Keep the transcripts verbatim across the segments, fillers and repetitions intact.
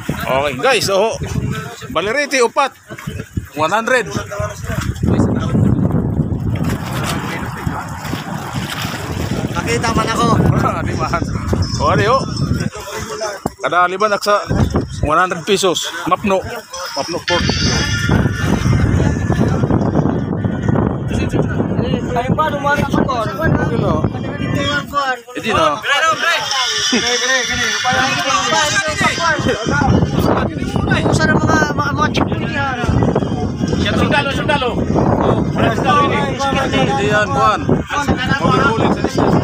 Okay, guys, oh. Baleriti, upat. One hundred. Nakita man ako. Di man. O, ano, oh. Kada lima naksa, one hundred pesos. Mapno. Mapno pork. Ay, pa, dumaan ako. Kilo. Ito na. Usa na mga, mga, mga checkpoint yan. Sundalo, sundalo. Sundalo ini. Hindi yan, kuwan. Overhauling sa distance.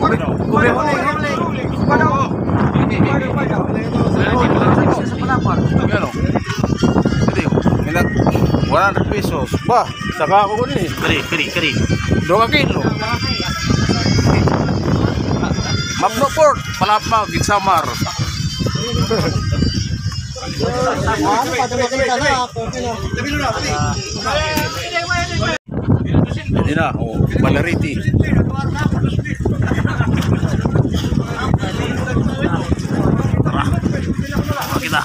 Overhauling, overhauling. Pero, hindi, one hundred pesos. Ba? Saka ako ko din eh. Kari, kari, kari. Duha ka kilo. Mapno pork, palapag, ginsamar. Ano pa, dumating ka na, pork na. Hindi na, oh, baleriti. Tara, makita.